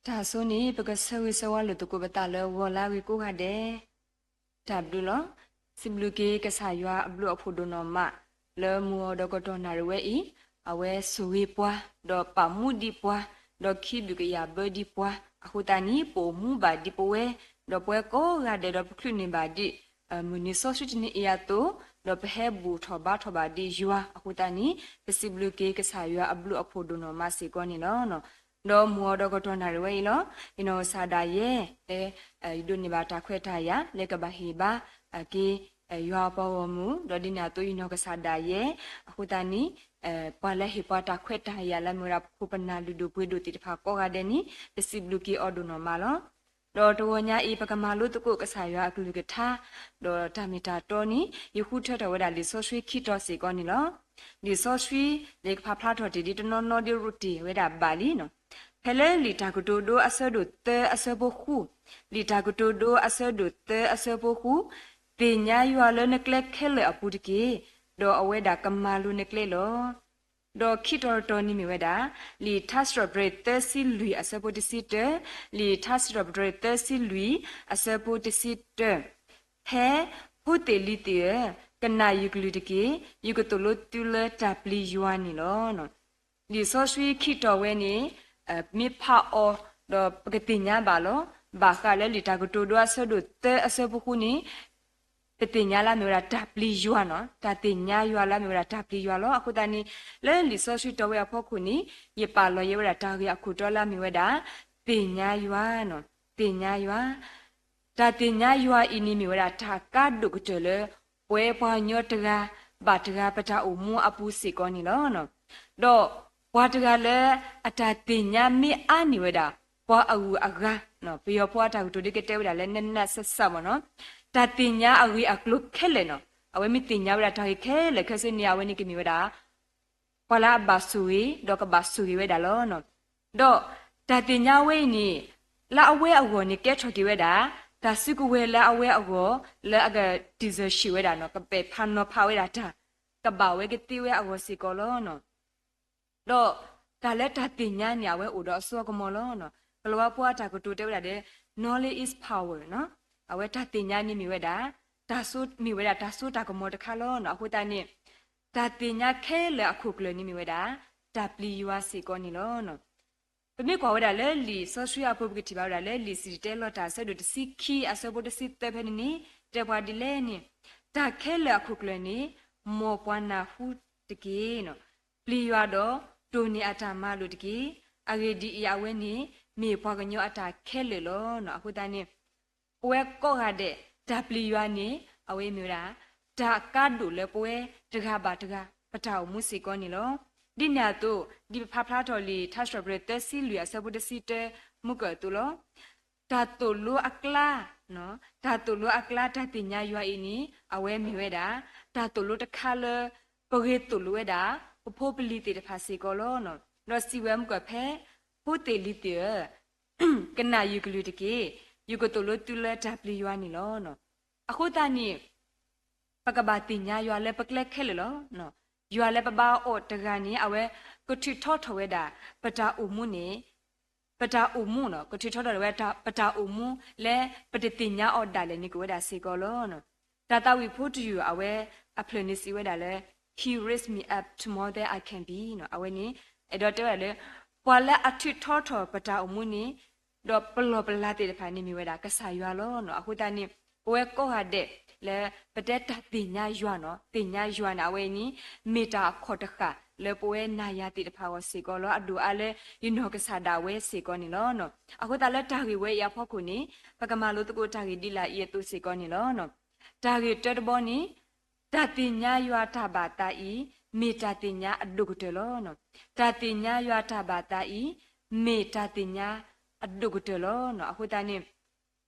တၢ်ဆိန့ၣ် ပကဆၢဂ့ၤဆၢဝါလိာ်သကိးပသးလၢဂီၤလၢအဂ့ၤကိးဂၤဒဲး, တၢ်ဘျုးလီၤ. စံးဘျုးက့ၤကစၢ်ယွၤအဘျုးအဖှိၣ်ဒိၣ်နီၢ်မး, လၢမုၢ်ဂီၤဒီးကတီၢ်နၣ်ရံၣ်ဝဲအံၤ, အဝဲဆိၣ်ဂ့ၤပှၤ, ဒီးပာ်မူဒံးပှၤ, ဒီးခံဘျုးကယာ်ဘၢဒံးပှၤ, အဃိသတးန့ၣ် ပအိၣ်မူဘၣ်ဒံးပဝဲ, ဒီးပဝဲကိးဂၤဒဲးဒီးပချုးန့ၢ်ဘၣ်ဒံး မုၢ်နံၤစီဆှံတနံၤအံၤအသိး, ဒီးပဟဲဘူၣ်ထီၣ်ဘါထီၣ်ဘၣ်ဒံးယွၤအဃိသတးန့ၣ်, ပစံးဘျုးက့ၤကစၢ်ယွၤအဘျုးအဖှိၣ်ဒိၣ်နီၢ်မးစ့ၢ်ကီးန့ၣ်လီၤ. ဒီးမုၢ်ဂီၤဒီးကတီၢ်နၣ်ရံၣ်ဝဲအံၤလီၤ. ယနီၢ်ကစၢ်ဒၣ်ယဲ, လၢ ယဒိးန့ၢ်ဘၣ်တၢ်ခွဲးတၢ်ယာ် လၢကဘၣ်ဟ့ၣ်ဘါက့ၤ ယွၤအပှၤဂီၢ်မုၢ်, ဒီးဒ်န့ၣ်အသိးယနီၢ်ကစၢ်ဒၣ်ယဲ, အဃိသတးန့ၣ် ပှၤလၢဟ့ၣ်ပှၤတၢ်ခွဲးတၢ်ယာ်လၢမ့ၢ်ဝဲဒၣ်ပခိၣ်ပနၢ်လုၢ်ဒိၣ်ပှ့ၤဒိၣ်သ့ၣ်တဖၣ်ကိးဂၤဒဲးန့ၣ် ပစံးဘျုးက့ၤအီၤဒိၣ်နီၢ်မးလီၤ. ဒီးတဂီၤညါအံၤ ပကမၤလိသကိးကစၢ်ယွၤအကလုၢ်ကထါ, ဒီးတၢ်မ့ၢ်တၢ်တီန့ၣ် ယဃုထၢထီၣ်ဝဲဒၣ်လံာ်စီဆှံခံတီၤစ့ၢ်ကီးန့ၣ်လီၤ. လံာ်စီဆှံ ယကဖးဖျါထီၣ်တ့ၢ်ဒ်တနီၤနီၤဒ်ရိတ့ၢ်ဝဲဒၣ်ဘၣ်လံ. ဖဲလၢလံာ်တၢ်ကတိၤဒိအဆၢဒိၣ်သၢအဆၢဖိဃု, လံာ်တၢ်ကတိၤဒိအဆၢဒိၣ်သၢအဆၢဖိဃု, သ့ၣ်ညါယွၤလၢနကျဲခဲလၢာ်အပူၤတက့ၢ်, ဒီးအဝဲဒၣ်ကမၤလိၤနကျဲလီၤ. ဒီးခံတီၤတတီၤန့ၣ်မ့ၢ်ဝဲဒၣ် လံာ်ထါစံးထီၣ်ပတြၢၤသၢဆံလွံၢ်အဆၢဖိတဆံတၢ, လံာ်ထါစံးထီၣ်ပတြၢၤသၢဆံလွံၢ်အဆၢဖိတဆံတၢ, ဖဲဖိသ့ၣ်လံၤသ့ၣ်ဧၢ, ကနၣ်ယကလုၢ်တက့ၢ်, ယကသိၣ်လိသုလၢတၢ်ပျံၤယွၤန့ၣ်လီၤ. လံာ်စီဆှံခံတီၤဝဲန့ၣ် မ့ၢ်ဖးအီၤ ဒီးပကသ့ၣ်ညါဘၣ်လီၤ. ဘၣ်ဃးလၢလံာ်တၢ်ကတိၤဒိအဆၢဒိၣ်သၢအဆၢဖိဃုန့ၣ် ပသ့ၣ်ညါလၢအမ့ၢ်ဝဲဒၣ်တၢ်ပျံၤယွၤနီၤ, တၢ်သ့ၣ်ညါယွၤလၢအမ့ၢ်ဝဲဒၣ်တၢ်ပျံၤယွၤလီၤ. အဃိသတးန့ၣ် လၢလံာ်စီဆှံတီၤဝဲအဖီခိၣ်န့ၣ် ယပာ်လီၤယဲဝဲဒၣ်တၢ်ဂ့ၢ်အခိၣ်တီလၢအမ့ၢ်ဝဲဒၣ် သ့ၣ်ညါယွၤနီၤ, သ့ၣ်ညါယွၤ. တၢ်သ့ၣ်ညါယွၤအံၤန့ၣ်မ့ၢ်ဝဲဒၣ်တၢ်ကါဒိၣ်ကတၢၢ်လၢ ပဝဲပှၤကညီတဂၤဘၣ်တဂၤပတၢ်အိၣ်မူအပူၤစ့ၢ်ကီးန့ၣ်လီၤ. ဒီးပှၤတဂၤလၢအတၢ်သ့ၣ်ညါမ့ၢ်အါန့ၢ်ဝဲဒၣ် ပှၤအဂုၤအဂၤ, ပယီၤဖိအတၢ်ကတိၤဒ်ကတဲဝဲဒၣ်လၢ နနၢ်စၢ်စၢ်မ့ၢ်နီၤ, တၢ်သ့ၣ်ညါအဂ့ၢ်အကျိၤခဲလၢာ်နီၤ, အဝဲမ့ၢ်သ့ၣ်ညါဝဲဒၣ်တၢ်ဂ့ၢ်ခဲလၢာ်ခဲဆ့န့ၣ် အဝဲန့ၣ်ကမ့ၢ်ဝဲဒၣ် ပှၤလၢအဘၣ်ဆိၣ်ဂ့ၤ ဒီးကဘၣ်ဆိၣ်ဂ့ၤဝဲဒၣ်လီၤ. ဒီးတၢ်သ့ၣ်ညါဝဲအံၤန့ၣ် လၢအဝဲအဂီၢ်န့ၣ်ကဲထီၣ်က့ၤဝဲဒၣ် တၢ်စုကဝဲၤလၢအဝဲအဂီၢ် လၢအက decision ဝဲဒၣ်နီၤ, ကပဲာ်ဖးနီၤဖးဝဲဒၣ်တၢ် ကဘၣ်ဝဲကသ့ဝဲအဂီၢ်စ့ၢ်ကီးလီၤ. ဒီးတၢ်လၢတၢ်သ့ၣ်ညါန့ၣ် အဝဲအိၣ်ဒီးအစိအကမီၤလီၤ. ကလၤဝါဖိအတၢ်ကတိၤတဲဝဲဒၣ်ဒီး knowledge is power နီၤ, အဝဲတၢ်သ့ၣ်ညါန့ၣ်မ့ၢ်ဝဲဒၣ် တၢ်စိ မ့ၢ်ဝဲဒၣ်တၢ်စိတၢ်ကမီၤတခါလီၤ. အဃိသတးန့ၣ် တၢ်သ့ၣ်ညါခဲလၢာ်အခိၣ်ကျၢၢ်န့ၣ်မ့ၢ်ဝဲဒၣ် တၢ်ပျံၤယွၤစ့ၢ်ကီးန့ၣ်လီၤ. ပမ့ၢ်ကွၢ်ဝဲဒၣ်လၢလံာ်စီဆှံအပူၤ ပကထံၣ်ဘၣ်ဝဲဒၣ်လၢလံာ်စံၣ်တဲၤတဲလီၤတၢ်အဆၢဒိၣ်တဆံခံအဆၢဖိတဆံသၢဖဲန့ၣ်န့ၣ် တဲပှၤဒ်လဲၣ်န့ၣ်, တၢ်ခဲလၢာ်အခိၣ်ကျၢၢ်န့ၣ် မ်ပှၤနၢ်ဟူတက့ၢ်. ပျံၤယွၤဒီး တိၢ်န့ၢ်အတၢ်မၤလိာ်တက့ၢ်. အဂ့ၢ်ဒ်အံၤ, အဝဲန့ၣ် မ့ၢ်ပှၤကညီအတၢ်ခဲလၢာ်လီၤ. အဃိသတးန့ၣ် ပဝဲကိးဂၤဒဲး တၢ်ပျံၤယွၤန့ၣ် အဝဲမ့ၢ်ဝဲဒၣ် တၢ်ကါဒိၣ်လၢပဝဲတဂၤဘၣ်တဂၤ ပတၢ်အိၣ်မူစ့ၢ်ကီးန့ၣ်လီၤ. ဒ်န့ၣ်အသိး ဒ်ပဖးဖျါထီၣ်လံာ်ထါစံးထီၣ်ပတြၢၤသၢဆံလွံၢ်အဆၢဖိတဆံတၢ မုၢ်ကၢၢ်အသိးလီၤ. တၢ်သိၣ်လိအကျါ, တၢ်သိၣ်လိအကျါ တၢ်သ့ၣ်ညါယွၤအံၤန့ၣ် အဝဲမ့ၢ်ဝဲဒၣ် တၢ်သိၣ်လိတခါလၢ ပဂ့ၤသိၣ်လိဝဲဒၣ် ပဖိပလံၤသ့ၣ်တဖၣ်စ့ၢ်ကီးလီၤ. ဒီးစံးဝဲမုၢ်ကၢၢ်ဖဲ ဖိသ့ၣ်လံၤသ့ၣ်ဧၢ, ကနၣ်ယကလုၢ်တက့ၢ်. ယကသိၣ်လိသုလၢတၢ်ပျံၤယွၤန့ၣ်လီၤ. အဃိသတးန့ၣ် ပကဘၣ်သ့ၣ်ညါယွၤလၢပကျဲခဲလၢာ်လီၤ. ယွၤလၢပဘါအီၤတဂၤန့ၣ် အဝဲကထုးထီထီၣ်ဝဲဒၣ် ပတၢ်အိၣ်မူန့ၣ် ပတၢ်အိၣ်မူနီၤ, ကထုးထီထီၣ်ဝဲဒၣ်ပတၢ်အိၣ်မူ လၢပတသ့ၣ်ညါအီၤဒၣ်လဲာ်န့ၣ် ကဝဲဒၣ်စ့ၢ်ကီးလီၤ. တၢ်သးဝံၣ်ဖိတယုၢ် အဝဲအဖျၢၣ်န့ၣ်စံးဝဲဒၣ်လၢ He raised me up to more than I can be နီၤ, အဝဲန့ၣ် အဲၣ်ဒိးတဲဝဲဒၣ်လၢ ပှၤလၢအထုးထီထီၣ်ပတၢ်အိၣ်မူန့ၣ် ဒီးပလီၢ်ပလၤသ့ၣ်တဖၣ်န့ၣ်မ့ၢ်ဝဲဒၣ်ကစၢ်ယွၤလီၤ. အဃိသတးန့ၣ် ပဝဲကိးဂၤဒဲးလၢပတဲတၢ်သ့ၣ်ညါယွၤနီၤ, သ့ၣ်ညါယွၤန့ၣ် အဝဲအံၤန့ၣ် မ့ၢ်တၢ်အခီၣ်တဃၣ်လၢပဝဲနၤယၤသ့ၣ်တဖၣ်အဂီၢ်စ့ၢ်ကီးလီၤ. အဒိၣ်အါလၢယနီၢ်ကစၢ်ဒၣ်ဝဲစ့ၢ်ကီးန့ၣ်လီၤ. အဃိသတးလၢတၢ်ဂ့ၢ်ဝဲအံၤအဖီခိၣ်န့ၣ် ပကမၤလိသကိးတၢ်ဂ့ၢ်ဒ်လာ်အံၤအသိးစ့ၢ်ကီးန့ၣ်လီၤ. တၢ်ဂ့ၢ်တၢတဘီန့ၣ် တၢ်သ့ၣ်ညါယွၤတၢ်ဘၣ်သးအံၤ မ့ၢ်တၢ်သ့ၣ်ညါအဒိၣ်ကတၢၢ်လီၤ. တၢ်သ့ၣ်ညါယွၤတၢ်ဘၣ်သးအံၤ မ့ၢ်တၢ်သ့ၣ်ညါအဒိၣ်ကတၢၢ်လီၤ. အဃိသတးန့ၣ်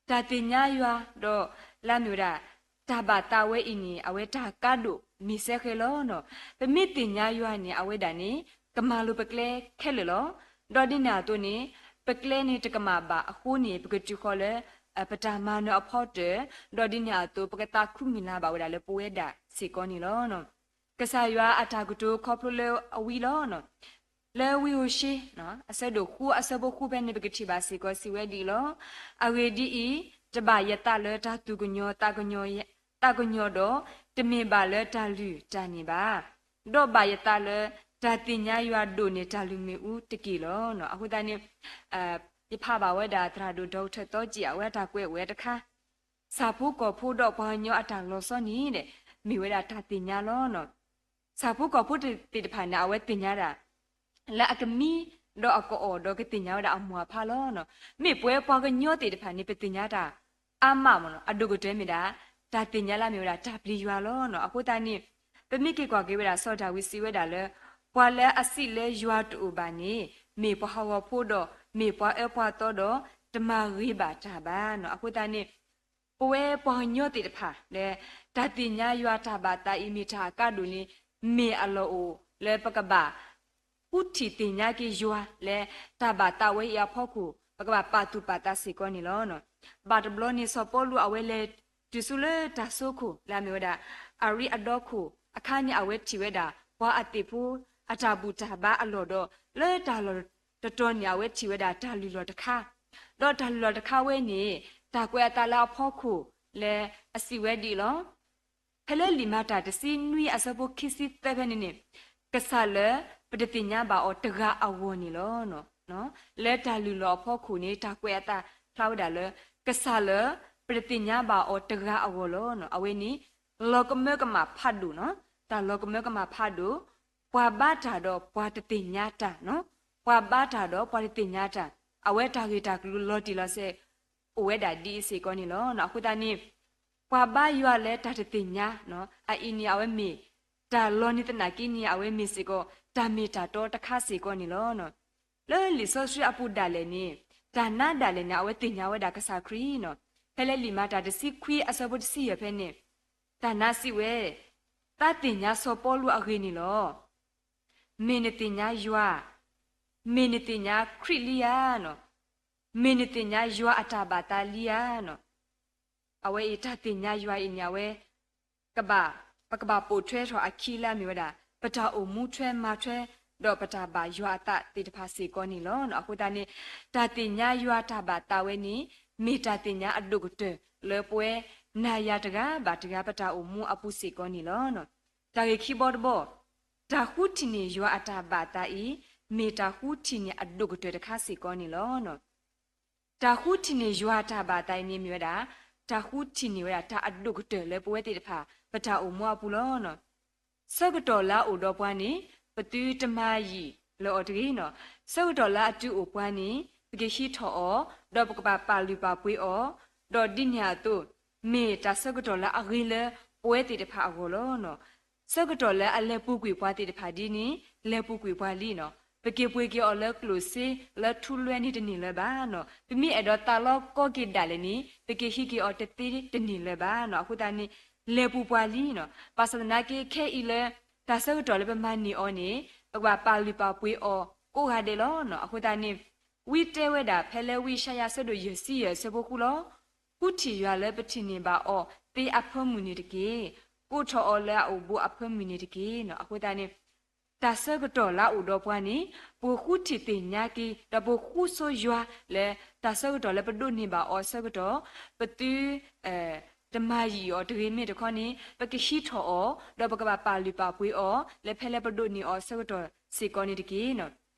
တၢ်သ့ၣ်ညါယွၤဒီးလၢအမ့ၢ်ဝဲဒၣ် တၢ်ဘၣ်သးဝဲအံၤန့ၣ် အဝဲတၢ်ကါဒိၣ်မ့ၢ်စဲဃဲလီၤ. ပမ့ၢ်သ့ၣ်ညါယွၤန့ၣ် အဝဲဒၣ်န့ၣ် ကမၤလိၤပကျဲခဲလၢာ်လီၤ. ဒီးဒ်န့ၣ်အသိးန့ၣ် ပကျဲန့ၣ်တကမၣ်ဘၣ်အဃိန့ၣ် ပကတုၤဃီၤလၢ ပတၢ်မၤနၢၤအဖီတၢၢ်, ဒီးဒ်န့ၣ်အသိး ပကသးခုမုၢ်လၢ်ဘၣ်ဝဲဒၣ်လၢပဝဲဒၣ်စ့ၢ်ကီးန့ၣ်လီၤ. ကစၢ်ယွၤအတၢ်ကတိၤခီဖျိလၢအဝံလီၤ. လၢဝံဧိၤၡ့ အဆၢဒိၣ်ဃုအဆၢဖိဃုဖဲန့ၣ် ပကထံၣ်ဘၣ်စ့ၢ်ကီးစံးဝဲဒ်အံၤလီၤ. အဂ့ၢ်ဒ်အံၤ, တဘၣ်ယသးလၢတၢ်သူၣ်ကညီၤသးကညီၤဒီး, တမ့ၢ်ဘၣ်လၢတၢ်လုၢ်တၢ်န့ၢ်ဘၣ်, ဒီးဘၣ်ယသးလၢတၢ်သ့ၣ်ညါယွၤဒိၣ်န့ၢ်တၢ်လုၢ်မ့ၣ်အူတက့ၢ်လီၤ. အဃိသတးန့ၣ် ယဖးဘၣ်ဝဲဒၣ် သရၣ်ဒိၣ် ဒီကထၢၣ်သီကံး အဝဲအတၢ်ကွဲးဝဲတခါ, ဆၣ်ဖိကီၢ်ဖိဒီးပှၤကညီအတၢ်လီၤဆီန့ၣ်ဒီး မ့ၢ်ဝဲဒၣ်တၢ်သ့ၣ်ညါလီၤ. ဆၣ်ဖိကီၢ်ဖိသ့ၣ်တဖၣ်န့ၣ် အဝဲသ့ၣ်ညါဒၣ် လၢအကမံဒီးအကအီၣ်ဒီးကသ့ၣ်ညါဝဲဒၣ်အမိၢ်အဖါလီၤ. မ့ၢ်ပဝဲပှၤကညီသ့ၣ်တဖၣ်န့ၣ် ပသ့ၣ်ညါတၢ်အါမးမ့ၢ်နီၤ, အဒိၣ်ကတၢၢ်မ့ၢ်ဒၣ် တၢ်သ့ၣ်ညါလၢအမ့ၢ်ဝဲဒၣ်တၢ်ပျံၤယွၤလီၤ. အဃိသတးန့ၣ် ပမ့ၢ်က့ၤကွၢ်က့ၤဝဲဒၣ် စီၤဒၤဝံးစံးဝဲဒၣ်လၢ ပှၤလၢအစံးလၢယွၤတအိၣ်ဘၣ်န့ၣ် မ့ၢ်ပှၤဟးဂီၤဖိဒီး မ့ၢ်ပှၤအၢပှၤသီဒီး တမၤဂ့ၤဘၣ်တၢ်ဘၣ်နီၤ. အဃိသတးန့ၣ် ပဝဲပှၤကညီသ့ၣ်တဖၣ်လၢ တၢ်သ့ၣ်ညါယွၤတၢ်ဘၣ်သးအံၤ မ့ၢ်တၢ်အကါဒိၣ်န့ၣ် မ့ၢ်အလီၢ်အိၣ်လၢပကဘၣ် ဃုထံၣ်သ့ၣ်ညါက့ၤယွၤလၢ တၢ်ဘၣ်သးဝဲအံၤအဖီခိၣ် ပကဘၣ်ပာ်သူၣ်ပာ်သးစ့ၢ်ကီးန့ၣ်လီၤ. ဘၣ်တဘျီန့ၣ် စီၤပီလူးအဝဲလဲၤတုၤဆူလၢတၢ်စိခိၣ် လၢအမ့ၢ်ဝဲဒၣ် အရ့အဒီခိၣ်အခါန့ၣ် အဝဲထံၣ်ဝဲဒၣ် ပှၤအသ့ၣ်ဖိအတၢ်ဘူၣ်တၢ်ဘါအလီၢ်ဒီး လၢတၢ်လီၢ်တတီၤန့ၣ် အဝဲထံၣ်ဝဲဒၣ်တၢ်လုၢ်လီၢ်တခါ, ဒီးတၢ်လုၢ်လီၢ်တခါဝဲန့ၣ် တၢ်ကွဲးအသးလၢအဖီခိၣ်လၢအစံးဝဲဒ်အံၤလီၤ. ဖဲလၢလံာ်မၤတၢ်တဆံနွံအဆၢဖိခံဆံသၢဖဲန့ၣ်န့ၣ် ကစၢ်လၢပတသ့ၣ်ညါဘၣ်အီၤတဂၤအဂီၢ်န့ၣ်လီၤ. လၢတၢ်လုၢ်လီၢ်အဖီခိၣ်န့ၣ် တၢ်ကွဲးအသးဖျါဝဲဒၣ်လၢ ကစၢ်လၢပတသ့ၣ်ညါဘၣ်အီၤတဂၤအဂီၢ်လီၤ. အဝဲန့ၣ် လီၤကမၢကမၣ်ဖးဒိၣ်နီၤ, တၢ်လီၤကမၢကမၣ်ဖးဒိၣ်, ပှၤဘါတၢ်ဒီးပှၤတသ့ၣ်ညါတၢ်နီၤ, ပှၤဘါတၢ်ဒီးပှၤတသ့ၣ်ညါတၢ်, အဝဲတၢ်ဂ့ၢ်တၢ်ကျိၤလီၤတံၢ်လီၤဆဲး အိၣ်ဝဲဒၣ်ဒ်အံၤစ့ၢ်ကီးန့ၣ်လီၤ. အဃိသတးန့ၣ် ပှၤဘါယွၤလၢတၢ်တသ့ၣ်ညါ အအံၤန့ၣ် အဝဲမ့ၢ်တၢ်လီၤန့ၢ်သနာ်က့န့ၣ် အဝဲမ့ၢ်စ့ၢ်ကီး တၢ်မ့ၢ်တၢ်တီတခါစ့ၢ်ကီးန့ၣ်လီၤ. လၢလံာ်စီဆှံအပူၤဒၣ်လဲာ်န့ၣ် တၢ်နါဒၣ်လဲာ်န့ၣ် အဝဲသ့ၣ်ညါဝဲဒၣ်ကစၢ်ခရံာ်နီၤ. ဖဲလၢလံာ်မၤတၢ်တဆံခွံအဆၢဖိတဆံယဲၢ်ဖဲန့ၣ် တၢ်နါစံးဝဲ, သးသ့ၣ်ညါစီၤပီလူးအဂ့ၢ်န့ၣ်လီၤ. မ့ၢ်နသ့ၣ်ညါယွၤ, မ့ၢ်နသ့ၣ်ညါခရံာ်လံဧါနီၤ, မ့ၢ်နသ့ၣ်ညါယွၤအတၢ်ဘၣ်သးလံဧါနီၤ. အဝဲအံၤတၢ်သ့ၣ်ညါယွၤအံၤန့ၣ် အဝဲ ကဘၣ်, ပကဘၣ်ပိာ်ထွဲထီၣ်အခံလၢအမ့ၢ်ဝဲဒၣ် ပတၢ်အိၣ်မူထွဲမၤထွဲ ဒီးပတၢ်ဘၣ်ယွၤအသးသ့ၣ်တဖၣ်စ့ၢ်ကီးန့ၣ်လီၤ. အဃိသတးန့ၣ် တၢ်သ့ၣ်ညါယွၤတၢ်ဘၣ်သးဝဲန့ၣ် မ့ၢ်တၢ်သ့ၣ်ညါအဒိၣ်ကတၢၢ်လၢပဝဲနၤယၤတဂၤဘၣ်တဂၤ ပတၢ်အိၣ်မူအပူၤစ့ၢ်ကီးန့ၣ်လီၤ. တၢ်ဂ့ၢ်ခံဘီတဘီ, တၢ်ဃုထံၣ်န့ၢ်ယွၤအတၢ်ဘၣ်သးအံၤ မ့ၢ်တၢ်ဃုထံၣ်န့ၢ်အဒိၣ်ကတၢၢ်တခါစ့ၢ်ကီးန့ၣ်လီၤ. တၢ်ဃုထံၣ်န့ၢ်ယွၤတၢ်ဘၣ်သးအံၤန့ၣ်မ့ၢ်ဝဲဒၣ် တၢ်ဃုထံၣ်န့ၢ်ဝဲဒၣ်တၢ်အဒိၣ်ကတၢၢ်လၢပဝဲသ့ၣ်တဖၣ် ပတၢ်အိၣ်မူအပူၤလီၤ. ဆၢကတီၢ်လၢအအိၣ်ဒီးပှၤန့ၣ် ပသုတမၤယံာ်လၢအီၤတဂ့ၤနီၤ. ဆၢကတီၢ်လၢအတုၤအိၣ်ပှၤန့ၣ် ပကဟံးထီၣ်အီၤ, ဒီးပကဘၣ်ပာ်လုၢ်ပာ်ပှ့ၤအီၤ, ဒီးဒ်န့ၣ်အသိး မ့ၢ်တၢ်ဆၢကတီၢ်လၢအဂ့ၤလၢပဝဲသ့ၣ်တဖၣ်အဂီၢ်လီၤ. ဆၢကတီၢ်လၢအလဲၤပူၤကွံာ်ပှၤသ့ၣ်တဖၣ်ဒ်န့ၣ် လဲၤပူၤကွံာ်ပှၤလံနီၤ. ပက့ၤပှ့ၤက့ၤအီၤလၢကျိၣ်စ့လၢထူလွဲန့ၣ်တန့ၢ်လၢၤဘၣ်နီၤ. ပမ့ၢ်အဲၣ်ဒိးသးလီကီက့ၤဒၣ်လဲာ်န့ၣ် ပက့ၤဟံးက့ၤအီၤတသ့တန့ၢ်လၢၤဘၣ်နီၤ. အဃိသတးန့ၣ် လဲၤပူၤပှၤလံနီၤ. ဘၣ်ဆၣ်သနာ်က့ခဲအံၤလၢ တၢ်ဆၢကတီၢ်လၢပမၤန့ၢ်အီၤန့ၣ် ပကဘၣ်ပာ်လုၢ်ပာ်ပှ့ၤအီၤကိးဂၤဒဲးလီၤနီၤ. အဃိသတးန့ၣ် ဝံတဲဝဲဒၣ်ဖဲလၢဝံယၡါယၤအဆၢဒိၣ်ယဲၢ်ဆံယဲၢ်အဆၢဖိဃုလီၤ. ဃုထံၣ်ယွၤလၢပထံၣ်န့ၢ်ဘၣ်အီၤသ့အဖၢမုၢ်န့ၣ်တက့ၢ်. ကိးထီၣ်အီၤလၢအအိၣ်ဘိအဖၢမုၢ်န့ၣ်တက့ၢ်နီၤ. အဃိသတးန့ၣ် တၢ်ဆၢကတီၢ်လၢအအိၣ်ဒီးပှၤန့ၣ် ပဃုထံၣ်သ့ၣ်ညါက့ၤ ဒီးပဃုဆိယွၤလၢ တၢ်ဆၢကတီၢ်လၢပဒိးန့ၢ်ဘၣ်အီၤဆၢကတီၢ် ပသု တမၤယံာ်အီၤတဂ့ၤ မ့ၢ်တခီန့ၣ် ပကဟံးထီၣ်အီၤ ဒီးပကဘၣ်ပာ်လုၢ်ပာ်ပှ့ၤအီၤ လၢဖဲလၢပဒိးန့ၢ်အီၤဆၢကတီၢ်စ့ၢ်ကီးန့ၣ်တက့ၢ်နီၤ.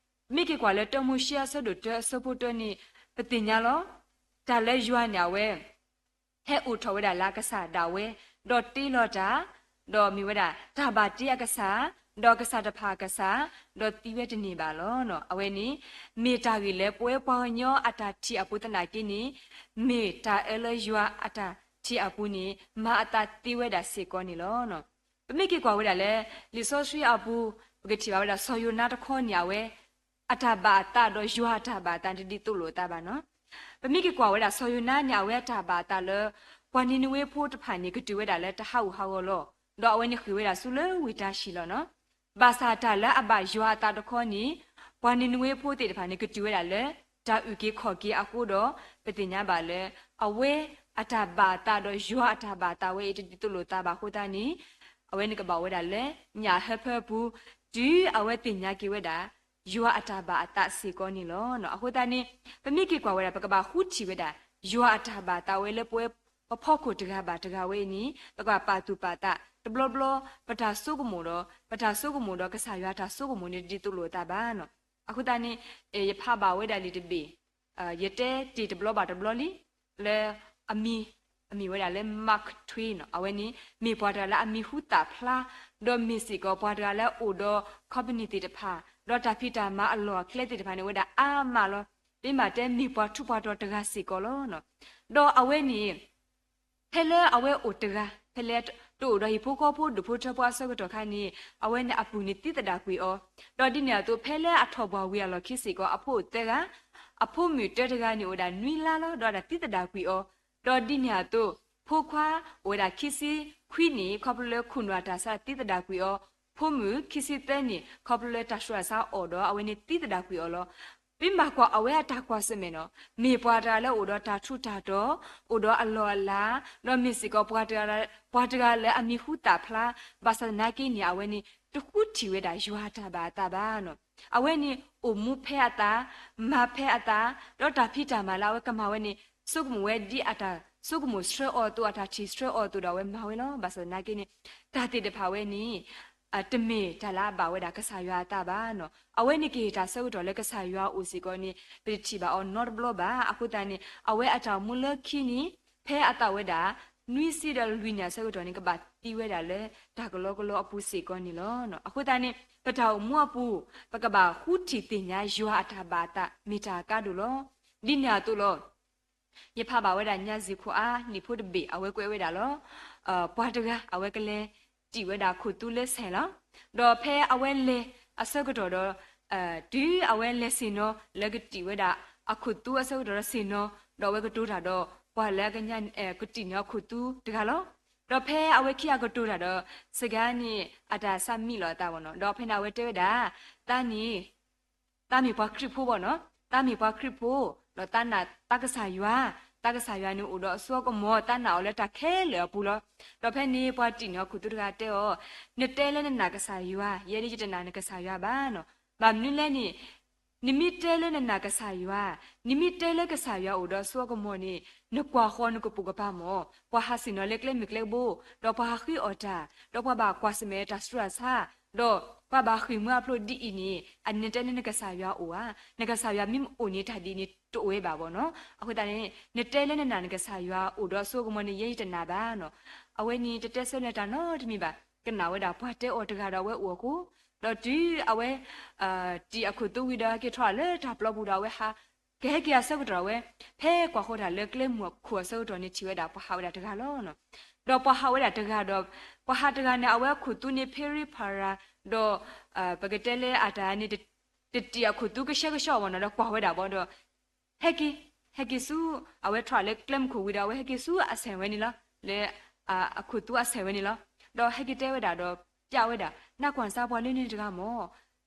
ပမ့ၢ်က့ၤကွၢ်လၢတၢမိၤၡ့အဆၢဒိၣ်တၢအဆၢဖိတၢန့ၣ် ပသ့ၣ်ညါလီၤ. တၢ်လၢယွၤန့ၣ်အဝဲ ဟဲအိၣ်ထီၣ်ဝဲဒၣ်လၢအကစၢ်ဒၣ်ဝဲ, ဒီးတ့လီၤတၢ်, ဒီးမ့ၢ်ဝဲဒၣ် တၢ်ဘၣ်တ့အကစၢ်, ဒီးကစၢ်တဖၣ်အကစၢ်, ဒီးသံဝဲတန့ၢ်ဘၣ်လီၤ. အဝဲန့ၣ် မ့ၢ်တၢ်ဂ့ၢ်လၢပဝဲပှၤကညီအတၢ်ထံၣ်အပူၤသနာ်က့န့ၣ် မ့ၢ်တၢ်အၢလၢယွၤအတၢ်ထံၣ်အပူၤန့ၣ် မၤအသးသ့ဝဲဒၣ်စ့ၢ်ကီးန့ၣ်လီၤ. ပမ့ၢ်က့ၤကွၢ်ဝဲဒၣ်လၢ လံာ်စီဆှံအပူၤ ပကထံၣ်ဘၣ်ဝဲဒၣ် စီၤယိၤနါတခီန့ၣ် အဝဲ အတၢ်ဘၣ်အသးဒီးယွၤအတၢ်ဘၣ်အသးန့ၣ် တဒ်သိးလိာ်အသးဘၣ်နီၤ. ပမ့ၢ်က့ၤကွၢ်ဝဲဒၣ် စီၤယိၤနါန့ၣ် အဝဲအတၢ်ဘၣ်အသးလၢ ပှၤနံၤနဝ့ဖိတဖၣ်န့ၣ် ကတုၤဝဲဒၣ်လၢတဟးဂူာ်ဟးဂီၤလီၤ. ဒီးအဝဲန့ၣ်ဃ့ၢ်ဝဲဒၣ်ဆူလၢဝ့ၢ်တၢ်ၡံၣ်လီၤနီၤ. ဘၣ်ဆၣ်တၢ်လၢအဘၣ်ယွၤအသးတခီန့ၣ် ပှၤနံၤနဝ့ဖိသ့ၣ်တဖၣ်န့ၣ် ကတုၤဝဲဒၣ်လၢ တၢ်အုၣ်က့ၤခီၣ်က့ၤအဃိဒီး ပသ့ၣ်ညါဘၣ်လၢ အဝဲအတၢ်ဘၣ်အသးဒီးယွၤအတၢ်ဘၣ်အသးဝဲအံၤ တဒ်သိးလိာ်သးဘၣ်အဃိသတးန့ၣ် အဝဲန့ၣ်ကဘၣ်ဝဲဒၣ်လၢညၣ်ဟၢဖၢပူၤ တုၤအဝဲသ့ၣ်ညါက့ၤဝဲဒၣ် ယွၤအတၢ်ဘၣ်အသးစ့ၢ်ကီးန့ၣ်လီၤ. အဃိသတးန့ၣ် ပမ့ၢ်က့ၤကွၢ်ဝဲဒၣ် ပကဘၣ်ဃုထံၣ်ဝဲဒၣ် ယွၤအတၢ်ဘၣ်သးဝဲလၢပဝဲပဖီခိၣ်တဂၤဘၣ်တဂၤဝဲအံၤန့ၣ် ပကဘၣ်ပာ်သူၣ်ပာ်သး တဘျီဘျီ ပတၢ်ဆိကမိၣ်ဒီး ပတၢ်ဆိကမိၣ်ဒီးကစၢ်ယွၤတၢ်ဆိကမိၣ်န့ၣ် တဒ်သိးလိာ်အသးဘၣ်နီၤ. အဃိသတးန့ၣ် ယဖးဘၣ်ဝဲဒၣ်လံာ်တဘ့ၣ် ယတဲတ့ၢ်တဘျီဘၣ်တဘျီလံ လၢအမံၤ အမ့ၢ်ဝဲဒၣ်လၢ Mark Twain နီၤ. အဝဲန့ၣ် မ့ၢ်ပှၤတဂၤလၢအမံၤဟူသၣ်ဖျါ ဒီးမ့ၢ်စ့ၢ်ကီးပှၤတဂၤလၢအအိၣ်ဒီး company သ့ၣ်တဖၣ် ဒီးတၢ်ဖံးတၢ်မၤအလီၢ်အကျဲသ့ၣ်တဖၣ်န့ၣ် အိၣ်ဝဲဒၣ်အါမးလီၤ. ပမ့ၢ်တဲမ့ၢ်ပှၤထူးပှၤတီၤတဂၤစ့ၢ်ကီးလီၤ. ဒီးအဝဲန့ၣ် ဖဲလၢအဝဲအိၣ်တဂၤ ဖဲလၢတအိၣ်ဒီးဟံၣ်ဖိဃီဖိဒူၣ်ဖိထၢဖိအဆၢကတီၢ်ခါန့ၣ် အဝဲန့ၣ်အပုၢ်န့ၣ်သံသဒၣ်ကွံာ်အီၤ, ဒီးဒ်န့ၣ်အသိး ဖဲလၢအထီၣ်ပှၢ်ဝံၤအလီၢ်ခံစ့ၢ်ကီး အဖိအိၣ်သၢဂၤ, အဖိမုၣ်တၢတဂၤန့ၣ်အိၣ်ဝဲဒၣ်နွံလါလီၤ ဒီးတၢ်သံသဒၣ်ကွံာ်အီၤ, ဒီးဒ်န့ၣ်အသိး ဖိခွါအိၣ်ဝဲဒၣ်ခံဆံခွံန့ၣ် ခီဖျိလၢခိၣ်နူာ်အတၢ်ဆါသံသဒၣ်ကွံာ်အီၤ, ဖိမုၣ်ခံဆံသၢန့ၣ် ခီဖျိလၢတၢ်ဆူးတၢ်ဆါအီၣ်ဒီး အဝဲန့ၣ်သံသဒၣ်ကွံာ်အီၤလီၤ. ပမ့ၢ်ကွၢ်အဝဲအတၢ်ကွၢ်ဆၢၣ်မဲာ်နီၤ, မ့ၢ်ပှၤတဂၤလၢအိၣ်ဒီးတၢ်ထူးတၢ်တီၤ, အိၣ်ဒီးအလီၢ်အလၤ, ဒီးမ့ၢ်စ့ၢ်ကီး ပှၤတဂၤလၢအမံၤဟူသၣ်ဖျါ, ဘၣ်ဆၣ်သနာ်က့န့ၣ် အဝဲန့ၣ် တဃုထံၣ်ဝဲဒၣ်ယွၤအတၢ်ဘၣ်အသးဘၣ်နီၤ. အဝဲန့ၣ်အိၣ်မူဖဲအသး, မၤဖဲအသး, ဒီးတၢ်ဖံးတၢ်မၤလၢအဝဲကမၤဝဲန့ၣ် ဆိကမိၣ်ဝဲဒ်အတၢ်ဆိကမိၣ်ဆှၢအီၤအသိး အတၢ်ထံၣ်ဆှၢအီၤအသိးဒီးအဝဲမၤဝဲလီၤ. ဘၣ်ဆၣ်သနာ်က့န့ၣ် တၢ်သ့ၣ်တဖၣ်ဝဲန့ၣ် တမ့ၢ်တၢ်လၢအဘၣ်ဝဲဒၣ်ကစၢ်ယွၤအသးဘၣ်နီၤ. အဝဲန့ၣ်ကဟ့ၣ်တၢ်ဆၢကတီၢ်လၢကစၢ်ယွၤအအိၣ်စ့ၢ်ကီးန့ၣ် ပတထံၣ်ဘၣ်အီၤနီတဘျီဘၣ်. အဃိသတးန့ၣ် အဝဲအတၢ်အိၣ်မူလၢခံန့ၣ် ဖဲအသးဝဲဒၣ် နွံဆံဒီးလွံၢ်နံၣ်အဆၢကတီၢ်န့ၣ် ကဘၣ်သံဝဲဒၣ်လၢတၢ်ကလီကလီအပူၤစ့ၢ်ကီးန့ၣ်လီၤ. အဃိသတးန့ၣ် ပတၢ်အိၣ်မူအပူၤ ပကဘၣ်ဃုထံၣ်သ့ၣ်ညါယွၤအတၢ်ဘၣ်အသး မ့ၢ်တၢ်အကါဒိၣ်လီၤ. ဒ်န့ၣ်အသိးလီၤ. ယဖးဘၣ်ဝဲဒၣ်ညါစ့ၢ်ခိၣ်အါနံၣ်ဖိတဘ့ၣ် အဝဲကွဲးဝဲဒၣ်လီၤ. ပှၤတဂၤ အဝဲကလဲၤတံၢ်ဝဲဒၣ်ခိၣ်သူလၢဆဲးလီၤ. ဒီးဖဲအဝဲလဲၤအဆၢကတီၢ်ဒီး တုၤအဝဲလဲၤဆ့ၣ်နီၤလၢကတံၢ်ဝဲဒၣ်အခိၣ်သူအဆၢကတီၢ်ဒီးဆ့ၣ်နီၤ ဒီးအဝဲကတိၤတၢ်ဒီး ပှၤလၢအကညါ ကတံၢ်န့ၢ်အခိၣ်သူတဂၤလီၤ. ဒီးဖဲအဝဲခံဂၤကတိၤတၢ်ဒီး စှၤဂၤန့ၣ် အတၢ်ဆါမံလီၤအသးဘၣ်နီၤ. ဒီးဖဲန့ၣ်အဝဲတဲဝဲဒၣ် သးန့ၣ် သးမ့ၢ်ပှၤခရံာ်ဖိဘၣ်နီၤ, သးမ့ၢ်ပှၤခရံာ်ဖိ, ဒီးသးနာ်သးကစၢ်ယွၤ, သးကစၢ်ယွၤန့ၣ်အိၣ်ဒီးအစိအကမီၤ, သးနာ်အီၤလၢတၢ်ခဲလၢာ်အပူၤလီၤ. ဒီးဖဲန့ၣ်ပှၤတံၢ်န့ၢ်အခိၣ်သူတဂၤတဲအီၤ, နတဲလၢနနာ်ကစၢ်ယွၤ, ယဲဒၣ်ယတနာ်နကစၢ်ယွၤဘၣ်နီၤ. ဘၣ်မနုၤလဲၣ်န့ၣ် နမ့ၢ်တဲလၢနနာ်ကစၢ်ယွၤ, နမ့ၢ်တဲလၢကစၢ်ယွၤအိၣ်ဒီးအစိအကမီၤန့ၣ် နကွၢ်ဃီၤနကပိာ်ကပၤမၢ်, ပှၤဟးဆ့ၣ်နီၤလၢကျဲမုၢ်ကျဲဘိ, ဒီးပှၤဟးဃ့အီၣ်တၢ်, ဒီးပှၤဘၣ်ကွၢ်ဆၢၣ်မဲာ်တၢ်ဆူးတၢ်ဆါ, ဒီးပှၤဘၣ်ဃ့ၢ်မှံဟးဖျိးဒ်အံၤန့ၣ် အနတဲလၢနကစၢ်ယွၤအိၣ်ဧါ. နကစၢ်ယွၤမ့ၢ်မ့ၢ်အိၣ်န့ၣ် တၢ်ဒ်အံၤန့ၣ်တအိၣ်ဝဲဘၣ်ဘၣ်နီၤ. အဃိသတးန့ၣ် နတဲလၢနနာ်နကစၢ်ယွၤအိၣ်ဒီးအစိအကမီၤန့ၣ် ယဲယတနာ်ဘၣ်နီၤ. အဝဲန့ၣ်တတဲဆၢလၢတၢ်နီတမံၤဘၣ်, ကနၣ်ဝဲဒၣ်ပှၤတဲအီၤတဂၤဒီးအဝဲအိၣ်အဃိ, ဒီးတုၤအဝဲ တံၢ်အခိၣ်သူဝံၤဒီး ဟဲက့ၤထီၣ်လၢတၢ်ပျီပူၤဒီးအဝဲဟး ကဟဲက့ၤအဆၢကတီၢ်ဝဲ, ဖဲကွၢ်ဃီတၢ်လၢကျဲမုၢ်ခိၣ်အဆၢကတီၢ်န့ၣ် ထံၣ်ဝဲဒၣ်ပှၤဟးဝဲဒၣ်တဂၤလီၤ. ဒီးပှၤဟးဝဲဒၣ်တဂၤဒီး ပှၤဟးတဂၤန့ၣ် အဝဲအခိၣ်သူန့ၣ် ဖ့ရ့ဖးရၤ, ဒီး ပကတဲလၢအတၢ်န့ၣ် တတံၢ်အခိၣ်သူကဆှဲကဆှီအီၤဘၣ်နီၤ, ဒီးကွၢ်ဝဲဒၣ်ဘၣ်ဒီး ဟဲက့ၤ, ဟဲက့ၤဆူ အဝဲထီၣ်လၢကျဲမုၢ်ခိၣ်ဝံၤဒီး အဝဲဟဲက့ၤဆူအဆဲးဝဲန့ၣ်လီၤ, လၢအခိၣ်သူအဆဲးဝဲန့ၣ်လီၤ. ဒီးဟဲက့ၤတဲဝဲဒၣ်ဒီး ပျဲဝဲဒၣ် နကွၢ်စၢ်ပှၤလၢန့ၣ်တဂၤမၢ်,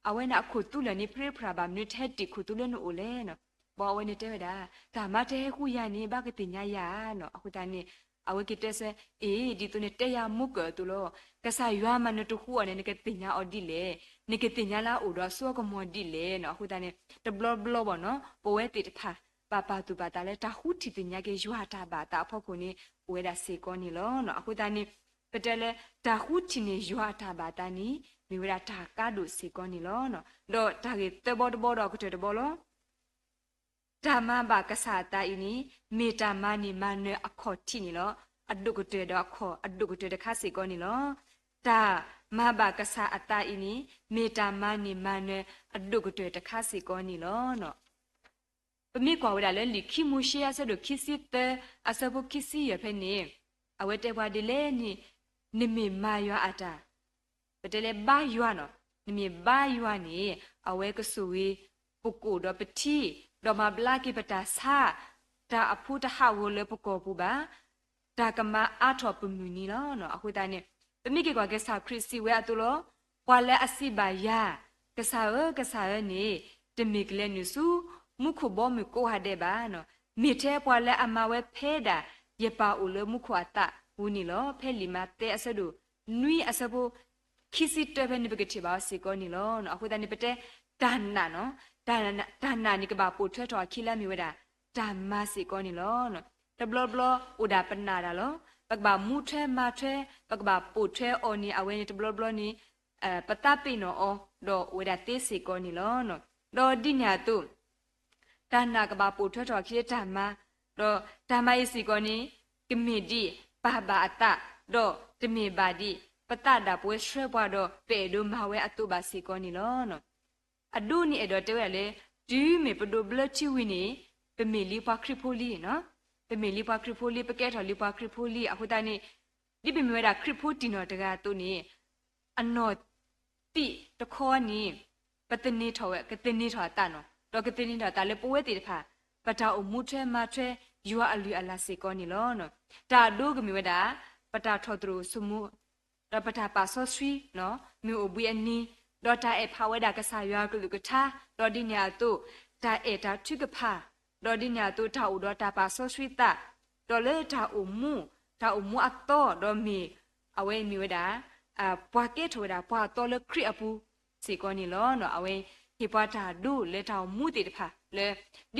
အဝဲန့ၣ်အခိၣ်သူလၢာ်န့ၣ် ဖ့ရ့ဖးရၤဘၣ်မနုၤတဟဲတံၢ်ခိၣ်သူလၢနအိၣ်လဲၣ်နီၤ. ဘၣ်အဝဲန့ၣ်တဲဝဲဒၣ် တၢ်မၤတဟဲဃုယၤန့ၣ် ဘၣ်ကသ့ၣ်ညါယၤဧါနီၤ. အဃိသတးန့ၣ် အဝဲက့ၤတဲဆၢ အ့ၤ ဒ်သိးနတဲယၤမူကၢၢ်အသိးလီၤ. ကစၢ်ယွၤမးနတဃုအီၤန့ၣ် နကသ့ၣ်ညါအီၤဒ်လဲၣ်, နကသ့ၣ်ညါလၢအအိၣ်ဒီးအစိအကမီၤဒ်လဲၣ်နီၤ. အဃိသတးန့ၣ် တဘျီဘျီဘၣ်နီၤ ပဝဲသ့ၣ်တဖၣ် ပာ်ပာ်သူၣ်ပာ်သးလၢတၢ်ဃုထံၣ်သ့ၣ်ညါက့ၤယွၤအတၢ်ဘၣ်သးအဖီခိၣ်န့ၣ် အိၣ်ဝဲဒၣ်စ့ၢ်ကီးန့ၣ်လီၤ. အဃိသတးန့ၣ် ပတဲလၢ တၢ်ဃုထံၣ်န့ၢ်ယွၤအတၢ်ဘၣ်သးန့ၣ် မ့ၢ်ဝဲဒၣ်တၢ်ကါဒိၣ်စ့ၢ်ကီးန့ၣ်လီၤ. ဒီးတၢ်ဂ့ၢ်သၢဘီတဘီဒီးအကတၢၢ်တဘီလီၤ. တၢ်မၤဘၣ်ကစၢ်အသးအံၤန့ၣ် မ့ၢ်တၢ်မၤန့ၢ်မၤနၢၤအခီၣ်ထံးန့ၣ်လီၤ. အဒိၣ်ကတၢၢ်ဒီးအခီၣ် အဒိၣ်ကတၢၢ်တခါစ့ၢ်ကီးန့ၣ်လီၤ. တၢ်မၤဘၣ်ကစၢ်အသးအံၤန့ၣ် မ့ၢ်တၢ်မၤန့ၢ်မၤနၢၤအဒိၣ်ကတၢၢ်တခါစ့ၢ်ကီးန့ၣ်လီၤ. ပမ့ၢ်ကွၢ်ဝဲဒၣ်လၢလံာ်ခံမိၤၡ့အဆၢဒိၣ်ခံဆံသၢ အဆၢဖိခံဆံယဲၢ်ဖဲန့ၣ် အဝဲတဲပှၤဒ်လဲၣ်န့ၣ် နမ့ၢ်မၤယွၤအတၢ် ပတဲလၢဘါယွၤနီၤ, နမ့ၢ်ဘါယွၤန့ၣ် အဝဲကဆိၣ်ဂ့ၤပကိၣ်ဒီးပထံ, ဒီးမၤဘျါက့ၤပတၢ်ဆါ, တၢ်အဖိတဟးဂီၤလၢပကီၢ်ပူၤဘၣ်, တၢ်ကမၤအါထီၣ်ပမုၢ်နံၤလီၤ. အဃိသတးန့ၣ် ပမ့ၢ်က့ၤကွၢ်က့ၤကစၢ်ခရံာ်စံးဝဲအသိးလီၤ. ပှၤလၢအစံးဘၣ်ယၤ, ကစၢ်ဧၢ, ကစၢ်ဧၢန့ၣ် တမ့ၢ်ကလဲၤနုာ်ဆူမူခိၣ်ဘီမုၢ်ကိးဂၤဒဲးဘၣ်, မ့ၢ်ထဲပှၤလၢအမၤဝဲဖဲဒၣ်ယပၢ်အိၣ်လၢမူခိၣ်အသးပူၤန့ၣ်လီၤ. ဖဲလံာ်မးသဲအဆၢဒိၣ်နွံအဆၢဖိခံဆံတၢဖဲန့ၣ် ပကထံၣ်ဘၣ်အီၤစ့ၢ်ကီးန့ၣ်လီၤ. အဃိသတးန့ၣ် ပတဲ တၢ်နာ်နီၤ, တၢ်နာ်န့ၣ်ကဘၣ်ပိာ်ထွဲထီၣ်အခံလၢအမ့ၢ်ဝဲဒၣ် တၢ်မၤစ့ၢ်ကီးန့ၣ်လီၤ. တဘျီဘျီအိၣ်ဒၣ်ပနာ်တၢ်လီၤ. ပကဘၣ်မူထွဲမၤထွဲ, ပကဘၣ်ပိာ်ထွဲအီၤန့ၣ် အဝဲန့ၣ်တဘျီဘျီန့ၣ် ပသးပ့ၤနီၣ်အီၤ ဒီးအိၣ်ဝဲဒၣ်သ့စ့ၢ်ကီးန့ၣ်လီၤ. ဒီးဒ်န့ၣ်အသိး တၢ်နာ်ကဘၣ်ပိာ်ထွဲထီၣ်အခံလၢတၢ်မၤ, ဒီးတၢ်မၤအံၤစ့ၢ်ကီးန့ၣ် ကမ့ၢ်ဒ်ပၢ်ဘၣ်အသး, ဒီးတမ့ၢ်ဘၣ်ဒ်ပသးဒၣ်ပဝဲဆှၢပှၤဒီး ပအဲၣ်ဒိးမၤဝဲအသိးဘၣ်စ့ၢ်ကီးန့ၣ်လီၤ. အဒိန့ၣ်အဲၣ်ဒိးတဲဝဲဒၣ်လၢ တုၤမ့ၢ်ပဒိးဘျၢထံဝံၤန့ၣ် ပမ့ၢ်လံပှၤခရံာ်ဖိလံ, ပမ့ၢ်လံပှၤခရံာ်ဖိလံ, ပကဲထီၣ်လံပှၤခရံာ်ဖိလံ. အဃိသတးန့ၣ် ဒ်ပမ့ၢ်ဝဲဒၣ်ခရံာ်ဖိတံၢ်နီၢ်တဂၤအသိးန့ၣ် အနီၢ်သံးတခီန့ၣ် ပသန့ၤထီၣ်ဝဲ, ကသန့ၤထီၣ်အသးနီၤ, ဒီးကသန့ၤထီၣ်အသးလၢပဝဲသ့ၣ်တဖၣ် ပတၢ်အိၣ်မူထွဲမၤထွဲ ယွၤအလုၢ်အလၢ်စ့ၢ်ကီးန့ၣ်လီၤ. တၢ်အဒိကမ့ၢ်ဝဲဒၣ် ပတၢ်ထီၣ်သရူးဆိကမိၣ်, ဒီးပတၢ်ပာ်စီဆှံ မ့ၢ်အိၣ်ဘှံးအနံၤ, ဒီးတၢ်အဲၣ်ဖးဝဲဒၣ်ကစၢ်ယွၤကလုၢ်ကထါ, ဒီးဒ်န့ၣ်အသိး တၢ်အဲၣ်တၢ်ထုကဖၣ်, ဒီးဒ်န့ၣ်အသိး တၢ်အိၣ်ဒီးတၢ်ပာ်စီဆှံသး, ဒီးလၢတၢ်အိၣ်မူ, တၢ်အိၣ်မူအသီ ဒီးမ့ၢ် အဝဲမ့ၢ်ဝဲဒၣ် ပှၤကဲထီၣ်ဝဲဒၣ်ပှၤအသီလၢခရံာ်အပူၤစ့ၢ်ကီးန့ၣ်လီၤ. အဝဲဟ့ၣ်ပှၤတၢ်ဒိလၢတၢ်အိၣ်မူသ့ၣ်တဖၣ်လၢ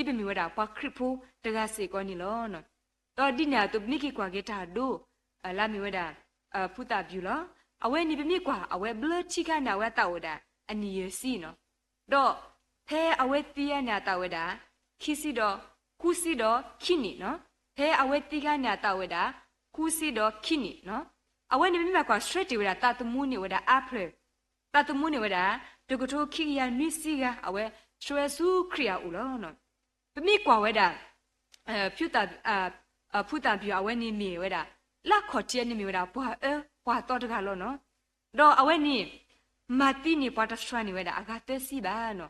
ဒ်ပမ့ၢ်ဝဲဒၣ်ပှၤခရံာ်ဖိတဂၤစ့ၢ်ကီးန့ၣ်လီၤ. ဒီးဒ်န့ၣ်အသိး ပမ့ၢ်က့ၤကွၢ်က့ၤတၢ်ဒိ လၢအမ့ၢ်ဝဲဒၣ် ဖူသၣ်ပျူၤလီၤ. အဝဲန့ၣ်ပမ့ၢ်ကွၢ် အဝဲဘျၢထံခါန့ၣ် အဝဲအသးအိၣ်ဝဲဒၣ် အနံၣ်ယဲၢ်ဆံနီၤ. ဒီးဖဲအဝဲသံခါန့ၣ် အသးအိၣ်ဝဲဒၣ် ခံဆံဒီး ဃုဆံဒီးခံနံၣ်နီၤ. ဖဲအဝဲသံခါန့ၣ် အသးအိၣ်ဝဲဒၣ် ဃုဆံဒီးခံနံၣ်နီၤ. အဝဲန့ၣ်ပမ့ၢ်ဘၣ်ကွၢ်ဆှၢတ့ၢ်ဝဲဒၣ် သးသမူန့ၢ်ဝဲဒၣ်အါဖျၢၣ်, သးသမူန့ၢ်ဝဲဒၣ် တကထိခံကယၤနွံဆံဂၤ အဝဲဆှၢဝဲဆူခရံာ်အအိၣ်လီၤ. ပမ့ၢ်ကွၢ်ဝဲဒၣ် ဖူသၣ်ပျူၤအဝဲန့ၣ်မ့ၢ်ဝဲဒၣ် လၢအခီၣ်ထံးန့ၣ်မ့ၢ်ဝဲဒၣ် ပှၤအၢပှၤသီတဂၤလီၤနီၤ. ဒီးအဝဲန့ၣ် မၤသံန့ၢ်ပှၤတစှၤန့ၢ်ဝဲဒၣ် အဂၤသၢဆံဘၣ်နီၤ.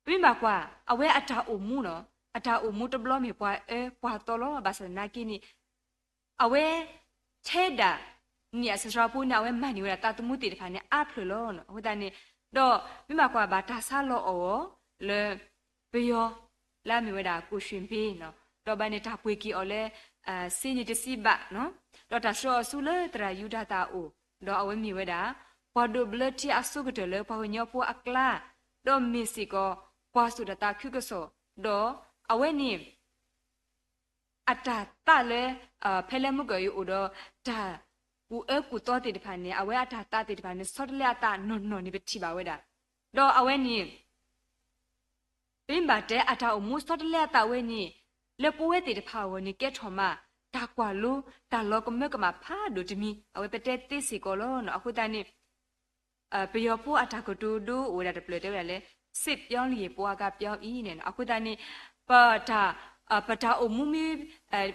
ပမ့ၢ်ဘၣ်ကွၢ် အဝဲအတၢ်အိၣ်မူနီၤ, အတၢ်အိၣ်မူတဘျီမ့ၢ်ပှၤအၢပှၤသီလီၤ. ဘၣ်ဆၣ်သနာ်က့န့ၣ် အဝဲ ထဲဒၣ် န့ၣ်အစှၤဖိန့ၣ် အဝဲမၤန့ၢ်ဝဲဒၣ်သးသမူသ့ၣ်တဖၣ်န့ၣ် အါဖျၢၣ်လီၤနီၤ. အဃိသတးန့ၣ် ဒီးမ့ၢ်ဘၣ်ကွၢ်ဘၣ်တၢ်ဆါလီၤအီၣ်အီၤလၢ ပယီၤ လၢအမ့ၢ်ဝဲဒၣ် ကိၣ်ရွှ့ၣ်ဘ့နီၤ, ဒီးဘၣ်န့ၣ်တၢ်ပှ့ၤက့ၤအီၤလၢ စ့န့ၣ်တဆံဘးနီၤ, ဒီးတၢ်ဆှၢအီၤဆူလၢသရၣ်ယူဒၤသၣ်အအိၣ်, ဒီးအဝဲမ့ၢ်ဝဲဒၣ် ပှၤဒိးဘျၢထံအစိကတၢၢ်လၢပှၤကညီဖိအကျါ, ဒီးမ့ၢ်စ့ၢ်ကီး ပှၤစိာ်တၢ်သးခုကစီၣ်, ဒီးအဝဲန့ၣ် အတၢ်သးလၢ ဖဲလၢမုၢ်ကီၢ်အံၤအိၣ်ဒီး တၢ်ကူၣ်အၢကူၣ်သီသ့ၣ်တဖၣ်န့ၣ် အဝဲအတၢ်သးသ့ၣ်တဖၣ်န့ၣ် ဆီတလဲအသးနီၢ်နီၢ်န့ၣ် ပထံၣ်ဘၣ်ဝဲဒၣ်. ဒီးအဝဲန့ၣ် ပမ့ၢ်ဘၣ်တဲအတၢ်အိၣ်မူဆီတလဲအသးဝဲန့ၣ် လၢပဝဲသ့ၣ်တဖၣ်အဂီၢ်န့ၣ် ကဲထီၣ်မး တၢ်ကွၢ်လိ တၢ်လီၤကမၢကမၣ်ဖးဒိၣ်တမံၤ အဝဲပတဲသ့စ့ၢ်ကီးလီၤ. အဃိသတးန့ၣ် ပယီၤဖိအတၢ်ကတိၤဒိအိၣ်ဝဲဒၣ်တဖျၢၣ်တဲဝဲဒၣ်လၢ စစ်ပြောင်းလဲ ဘဝကပြောင်းအံၤန့ၣ်နီၤ. အဃိသတးန့ၣ် ပတၢ် ပတၢ်အိၣ်မူမ့ၢ်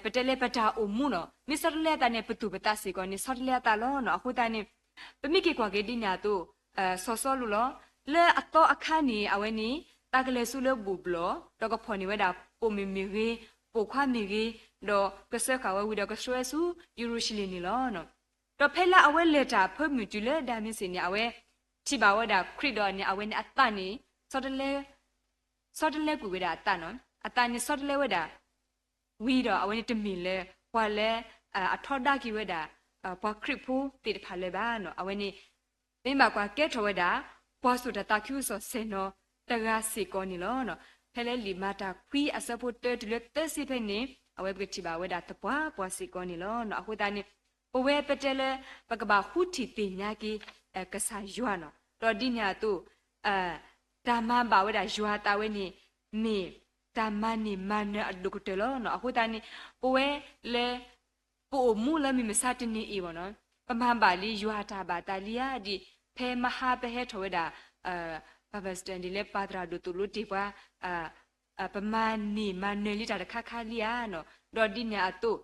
ပတဲလၢပတၢ်အိၣ်မူနီၤ မ့ၢ်ဆီတလဲအသးန့ၣ် ပသူၣ်ပသးစ့ၢ်ကီးန့ၣ် ဆီတလဲအသးလီၤနီၤ. အဃိသတးန့ၣ် ပမ့ၢ်က့ၤကွၢ်က့ၤဒ်န့ၣ်အသိး စီၤစီလူးလီၤ. လၢအသီအခါန့ၣ် အဝဲန့ၣ် သးကလဲၤဆူလၢဘူၣ်ဘျီၣ် ဒီးကဖီၣ်န့ၢ်ဝဲဒၣ် ပိာ်မုၣ်မ့ၢ်ဂ့ၤ ပိာ်ခွါမ့ၢ်ဂ့ၤ ဒီးကစၢဃာ်ဝဲဝံၤဒီးကဆှၢဝဲဆူယရူၤၡလ့ၣ်န့ၣ်လီၤ. ဒီးဖဲလၢအဝဲလဲၤတၢ်အဖၢမုၢ်တုၤလၢဒၤမ့းစ့းန့ၣ် အဝဲထံၣ်ဘၣ်ဝဲဒၣ်ခရံာ်ဒီးန့ၣ် အဝဲန့ၣ်အသးန့ၣ် ဆီတလဲ ဆီတလဲကွံာ်ဝဲဒၣ်အသးနီၤ. အသးန့ၣ်ဆီတလဲဝဲဒၣ် ဝံၤဒီးအဝဲန့ၣ်တမ့ၢ်လၢ ပှၤလၢ အထီဒါက့ၤဝဲဒၣ် ပှၤခရံာ်ဖိသ့ၣ်တဖၣ်လၢၤဘၣ်နီၤ. အဝဲန့ၣ် ပမ့ၢ်ဘၣ်ကွၢ်ကဲထီၣ်ဝဲဒၣ် ပှၤစိာ်တၢ်သးခုကစီၣ်ဆဲးနီၤတဂၤစ့ၢ်ကီးန့ၣ်လီၤ. ဖဲလၢလံာ်မၤတၢ်ခွံအဆၢဖိတၢတုၤလၢသၢဆံဖဲန့ၣ် အဝဲပကထံၣ်ဘၣ်ဝဲဒၣ်သပှၢ်ပှၢ်စ့ၢ်ကီးန့ၣ်လီၤ. အဃိသတးန့ၣ် ပဝဲပတဲလၢ ပကဘၣ်ဃုထံၣ်သ့ၣ်ညါက့ၤ ကစၢ်ယွၤနီၤ. ဒီးဒ်န့ၣ်အသိး တၢ်မၤဘၣ်ဝဲဒၣ်ယွၤအသးဝဲန့ၣ် မ့ၢ်တၢ်မၤန့ၢ်မၤနၢၤအဒိၣ်ကတၢၢ်လီၤနီၤ. အဃိသတးန့ၣ် ပဝဲလၢ ပအိၣ်မူလၢမုၢ်မဆါတနံၤအံၤဘၣ်နီၤ ပမၤဘၣ်လံယွၤအတၢ်ဘၣ်အသးလံဧါ ဒ်ဖဲမဟါပဟဲထီၣ်ဝဲဒၣ် ပၢ်ပၢ်စတၢၢ်ဒ်လၢပၢ်သရၣ်ဒိၣ်သိၣ်လိတ့ၢ်ပှၤ ပမၤန့ၢ်မၤနၢၤလံတၢ်တခါခါလံဧါနီၤ. ဒီးဒ်န့ၣ်အသိး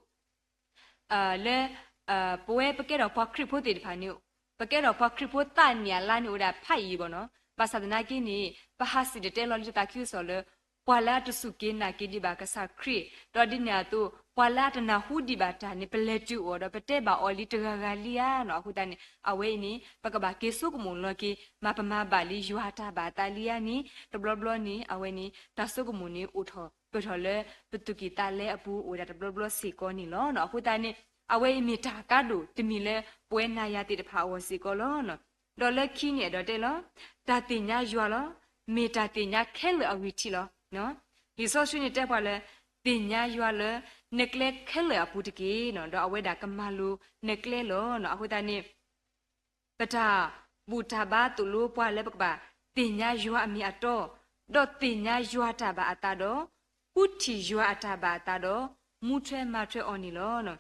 လၢ ပဝဲပကဲထီၣ်ပှၤခရံာ်ဖိသ့ၣ်တဖၣ်န့ၣ် ပကဲထီၣ်ပှၤခရံာ်ဖိသးန့ၣ်အလါန့ၣ်အိၣ်ဝဲဒၣ်ဖးယံာ်ဘၣ်နီၤ. ဘၣ်ဆၣ်သနာ်က့န့ၣ် ပဟးစံၣ်တဲၤတဲလီၤလံတၢ်သးခုကစီၣ်လၢ ပှၤလၢအတစူၢ်က့ၤနာ်က့ၤဒံးဘၣ်ကစၢ်ခရံာ် ဒီးဒ်န့ၣ်အသိး ပှၤလၢအတနၢ်ဟူဒံးဘၣ်တၢ်န့ၣ် ပလဲၤတုၤအီၤဒီးပတဲဘၣ်အီၤလံတဂၤဂၤလံဧါနီၤ. အဃိသတးန့ၣ် အဝဲအံၤန့ၣ် ပကဘၣ်က့ၤဆိကမိၣ်လီၤက့ၤ မၤပမၤဘၣ်လံယွၤအတၢ်ဘၣ်အသးလံဧါန့ၣ် တဘျီဘျီန့ၣ် အဝဲန့ၣ် တၢ်ဆိကမိၣ်န့ၣ် အိၣ်ထီၣ်ပၢၢ်ထီၣ်လၢပသူၣ်ကံၢ်သးလဲအပူၤ အိၣ်ဝဲဒၣ်တဘျီဘျီစ့ၢ်ကီးန့ၣ်လီၤ. အဃိသတးန့ၣ် အဝဲအံၤမ့ၢ်တၢ်ကါဒိၣ်တမံၤလၢ ပဝဲနၤယၤသ့ၣ်တဖၣ်အဂီၢ်စ့ၢ်ကီးလီၤ. ဒီးလၢခံန့ၣ်အဲၣ်ဒိးတဲလီၤ, တၢ်သ့ၣ်ညါယွၤလီၤ. မ့ၢ်တၢ်သ့ၣ်ညါခဲလၢာ်အဂံၢ်ထံးလီၤ. လံာ်စီဆှံန့ၣ်တဲပှၤလၢ သ့ၣ်ညါယွၤလၢ နကျဲခဲလၢာ်အပူၤတက့ၢ်. ဒီးအဝဲဒၣ်ကမၤလိၤနကျဲလီၤ. အဃိသတးန့ၣ် ပတၢ်ဘူၣ်တၢ်ဘါသိၣ်လိပှၤလၢပကဘၣ်သ့ၣ်ညါယွၤအမံၤအတီ, ဒီးသ့ၣ်ညါယွၤတၢ်ဘၣ်အသးဒီး ဃုထံၣ်ယွၤအတၢ်ဘၣ်အသးဒီး မူထွဲမၤထွဲအီၤန့ၣ်လီၤ.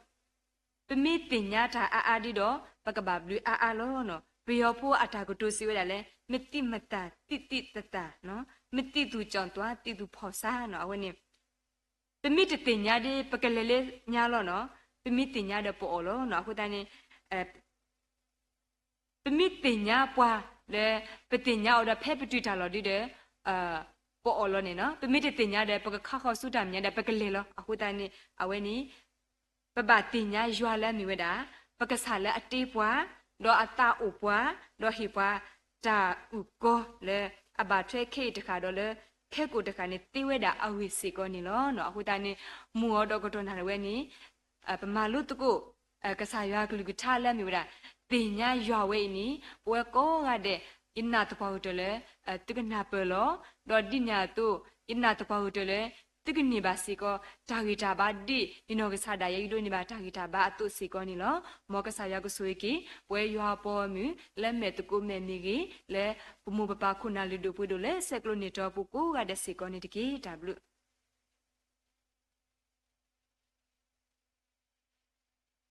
ပမ့ၢ်သ့ၣ်ညါတၢ်အါအါဒ်ဒီး ပကဘၣ်ဘျုးအါအါလီၤ. ပယီၤဖိအတၢ်ကတိၤစံးဝဲဒၣ်လၢ မသံမသးသံသံသသး, မသံသူၣ်ကၠီၣ်သွါ သံသူၣ်ဖီၣ်ဆါနီၤ. အဝဲန့ၣ် ပမ့ၢ်တသ့ၣ်ညါဒီး ပကလဲၤလၢညါလီၤနီၤ. ပမ့ၢ်သ့ၣ်ညါဒီးပအီၣ်လီၤနီၤ. အဃိသတးန့ၣ် ပမ့ၢ်သ့ၣ်ညါပှၤဒီး ပသ့ၣ်ညါအီၤဒီးဖဲပတုၤတၢ်လီၢ်ဒ်ဒီး ပအီၣ်လီၤန့ၣ်နီၤ. ပမ့ၢ်တသ့ၣ်ညါဒီး ပကခါဃီၤဆူတၢ်မဲာ်ညါဒီး ပကလဲၤလီၤ. အဃိသတးန့ၣ် အဝဲန့ၣ် ပဘၣ်သ့ၣ်ညါယွၤလၢအမ့ၢ်ဝဲဒၣ် ပကစၢ်လၢအတ့ပှၤ, ဒီးအသးအိၣ်ပှၤ, ဒီးဟ့ၣ်ပှၤတၢ်အုၣ်ကီၤလၢ အဘၣ်ထွဲခဲအံၤတဃၣ်ဒီးလၢ ခဲကိာ်တဃၣ်န့ၣ် သ့ဝဲဒၣ်အဂ့ၢ်စ့ၢ်ကီးန့ၣ်လီၤ. အဃိသတးန့ၣ် မုၢ်အီၤဒီးကတီၢ်နၢ်ဝဲန့ၣ် ပမၤလိသကိး ကစၢ်ယွၤကလုၢ်ကထါလၢအမ့ၢ်ဝဲဒၣ် သ့ၣ်ညါယွၤဝဲအံၤန့ၣ် ပဝဲကိးဂၤဒဲး ယနာ်သပှၢ်ကတၢၢ်လၢ သုကနၢ်ပၢၢ်လီၤ. ဒီးဒ်န့ၣ်အသိး ယနာ်သပှၢ်ကတၢၢ်လၢ သုကန့ၢ်ဘၣ်စ့ၢ်ကီး တၢ်ဂံၢ်တၢ်ဘါဒ်ယနီၢ်ကစၢ်ဒၣ်ယဲယဒိးန့ၢ်ဘၣ်တၢ်ဂံၢ်တၢ်ဘါအသိးစ့ၢ်ကီးန့ၣ်လီၤ. မ်ကစၢ်ယွၤကဆိၣ်ဂ့ၤက့ၤ ပဝဲယွၤအပှၤဂီၢ်မုၢ် လၢမဲာ်သကိးမဲာ်မ့ၢ်ဂ့ၤ, လၢပမိၢ်ပပၢ်ခိၣ်နၢ်လုၢ်ဒိၣ်ပှ့ၤဒိၣ်လၢဆဲးကျိးန့ၢ်တီပူၤကိးဂၤဒဲးစ့ၢ်ကီးန့ၣ်တက့ၢ်. တၢ်ဘျုး